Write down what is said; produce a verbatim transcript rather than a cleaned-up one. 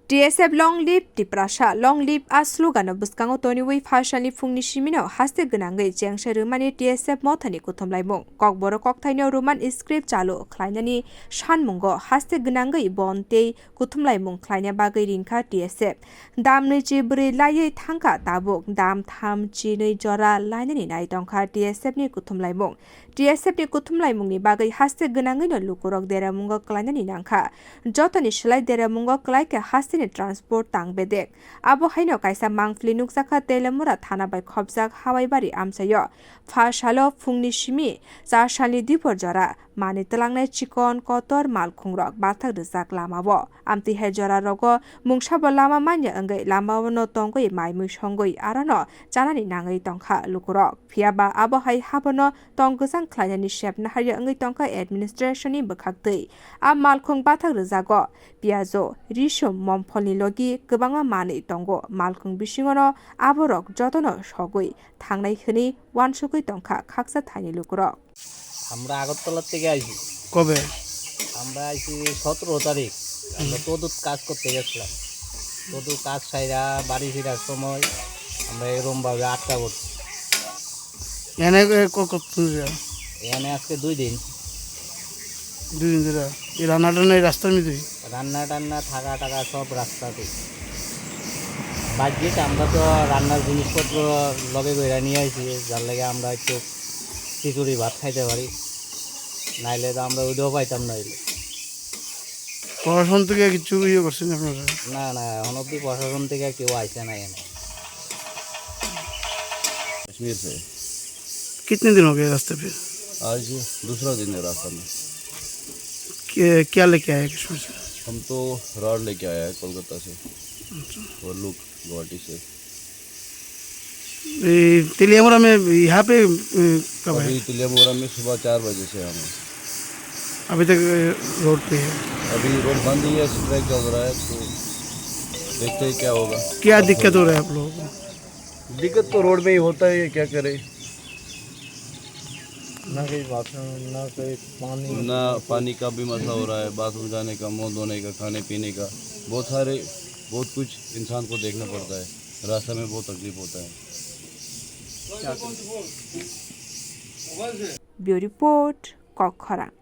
T S F Long Live Tiprasa, Long Live a slogan-o bwskango toniwi phasalni phungni simino haste gwnangwi chengsa rwmani T S F mothani kuthumlaimung. Kokborok kokthaino Roman script chalu khlainani sanmungo haste gwnangwi bon tei kuthumlaimung khlaina bagwi ringkha T S F. Dam nwi chi bwrwi laiwi thangkha tabuk, dam tham chi nwi jora lainani nai tongkha T S F ni kuthumlaimung. T S F ni kuthumlaimungni bagwi haste gwnangwino lukurok deramungo klainani nangkha. Jotoni slai deramungo klaikha hasteni transport tang bedek. Abo haino kaisa mangpili nukjakha Telemura thana bai khopjak Hawaibari amchaio. Pha salo phungni simi cha salni dipor jora mani twlangnai chikon kotor malkhungrok bathak rijak lamao. Amtwi hai jora rogo mungsabo lama manya wngwi lamao no tongwi mai mui songwi arono chanani nangwi tongkha lukurok. Phiyaba abo hai habono tong kwchang khlainani sep naharya wngwi tongkha administration ni bwkhaktwi. A malkhung bathak rwjago, piyajo, risum, momphol ni logi kwbangma manwi tongo. Malkhung bisingo no aborok jotono sogwi thangnai hwnwi uansugwi tongkha khaksa thaini lukurok. আমরা আগরতলা থেকে আইছি। কবে? আমরা আইছি সতেরো তারিখ। আমরা তদুত কাজ করতে গেছিলাম। তদু কাজ সাইরা বাড়ি ফেরার সময় আমরা এরকম ভাবে আটকা পড়ছি। এনে এ, ক-, কতদিন ধরে? এখানে আজকে দুই দিন। দুই দিন ধরে? এই রান্না টান্না এই রাস্তার মধ্যেই? রান্না টান্না, থাকা টাকা সব রাস্তাতেই। বাহ্যিক আমরা তো রান্নার জিনিসপত্র লগে কইরা নিয়ে আইছি, যার লাগে আমরা একটু খিচুড়ি ভাত খাইতে পারি, নাইলে তো আমরা ওইটাও পাইতাম না হইলে। প্রশাসন থেকে কিছু ইয়ে করছেন আপনারা? না, না, এখন অব্দি প্রশাসন থেকে কেউ আইছে না এখানে। कश्मीर से। कितने दिन हो गए रास्ते पे? आज दूसरा दिन है रास्ता में। क्या, क्या लेके आए कश्मीर से? हम तो रॉड लेके आया है कोलकाता से। अच्छा। और लुक गुवाहाटी से। ये तेलियामुरा में यहाँ पे, ए, कब है? अभी तेलियामुरा में सुबह चार बजे से हम हैं। अभी तक, ए, रोड पे है? अभी रोड बंद ही है, स्ट्राइक चल रहा है, तो देखते हैं क्या होगा। क्या दिक्कत हो रहा है आप लोगों को? दिक्कत तो रोड में ही होता है, क्या करे। ना कहीं बाथरूम, ना कहीं पानी। ना पानी का भी मसला हो रहा है, बाथरूम जाने का, मुंह धोने का, खाने पीने का, बहुत सारे, बहुत कुछ इंसान को देखना पड़ता है। रास्ता में बहुत तकलीफ होता है। Bureau Report, Kokkhorang.